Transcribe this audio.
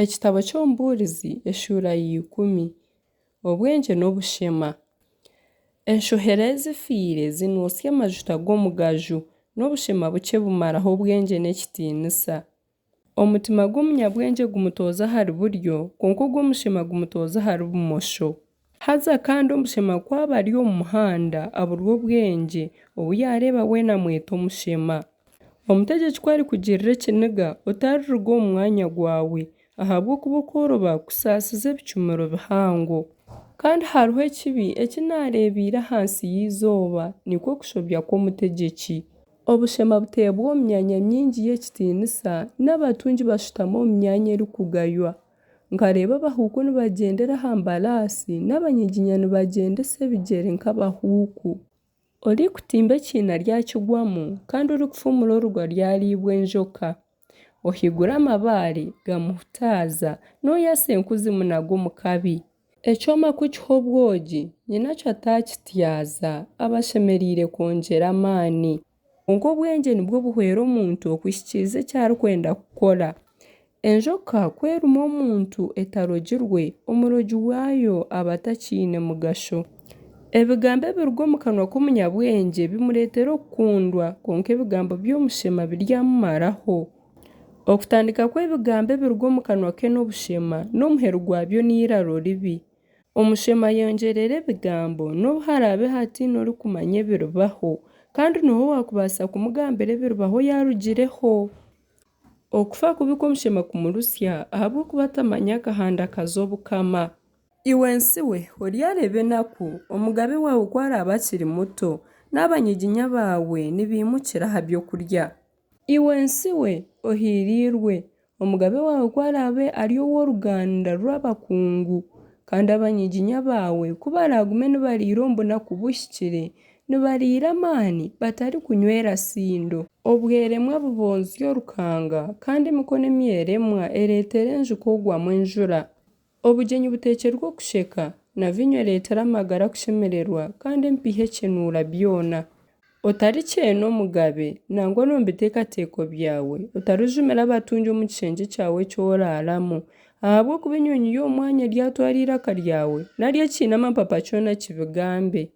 Ekitabo ky'Omubuurizi eshuura ya ikumi. Obwengye n'obushema. Enshohera ezifiire zinootsya amajuta g'omugaju, n'obushema bukye bumaraho obwengye n'ekitiinisa. Omutima gw'omunyabwengye gumutooza ahari buryo, kwonka ogw'omushema gumutooza ahari bumosho. Haza kandi omushema ku aba ari omu muhanda aburwa obwengye, ou yaareeba weena amweta omushema. Omutegyeki ku arikugirira ekiniga, otariruga omu mwanya gwawe, ahabw'okuba okworoba kusaasiza ebicumuro bihango. Kandi hariho ekibi eki naareebeire ahansi y'eizooba, nikwo kushobya kw'omutegyeki. Obushema buteebwa omu myanya mingi y'ekitiinisa, n'abatungi bashutama omu myanya erikugaywa. Nkareeba abahuuku nibagyendera aha mbaraasi, n'abanyiginya nibagyendesa ebigyere nk'abahuuku. Orikutimba ekiina aryakigwamu, kandi orikufumura orugo aryariibwa enjoka. Ohigura amabaare, gamuhutaaza, n'oyasa enku zimunaga omu kabi. Ekyoma ku kihwa obwogi, nyinakyo atakityaza, aba ashemereire kwongyera amaani. Kwonka obwengye nibwo buhwera omuntu okuhikiiriza eki arikwenda kukora. Enjoka ku eruma omuntu etarogirwe, omurogi waayo aba atakiine mugasho. Ebigambo ebiruga omu kanwa k'omunyabwengye bimureetera okukundwa, kwonka ebigambo by'omushema biryamumaraho. Okutandika kw'ebigambo ebiruga omu kanwa ke n'obushema, n'omuheru gwabyo n'eiraro ribi. Omushema ayongyerera ebigambo, nobu haraabe hataine orikumanya ebiribaho, kandi n'oha owaakubaasa kumugambira ebiribaho yaarugireho? Okufa kubi kw'omushema kumurusya, ahabw'okuba tamanya kahanda kaza obukama. Iwe nsi we, oryareeba enaku, omugabe waawe ku araabe akiri muto, n'abanyiginya baawe nibaimukira aha by'okurya. Iwe nsi we, ohiiriirwe, omugabe waawe ku araabe ari ow'oruganda rw'abakungu, kandi abanyiginya baawe ku baraagume nibariira omu bunaku buhikire, nibariira amaani batarikunywera sindo. Obweremwa bubonzya orukanga, kandi emikono emyeremwa ereetera enju kugwamu enjura. Obugyenyi buteekyerwa okusheka, na viinyo ereetera amagara kushemererwa, kandi empiiha ekyenuura byona. Otarikyeena omugabe, nangwa n'omu biteekateeko byawe, otarijumira abatungi omu kishengye kyawe eki oraaramu, ahabw'okuba enyonyi y'omu mwanya eryatwara eiraka ryawe, nari ekiine amapapa kyona kibigambe.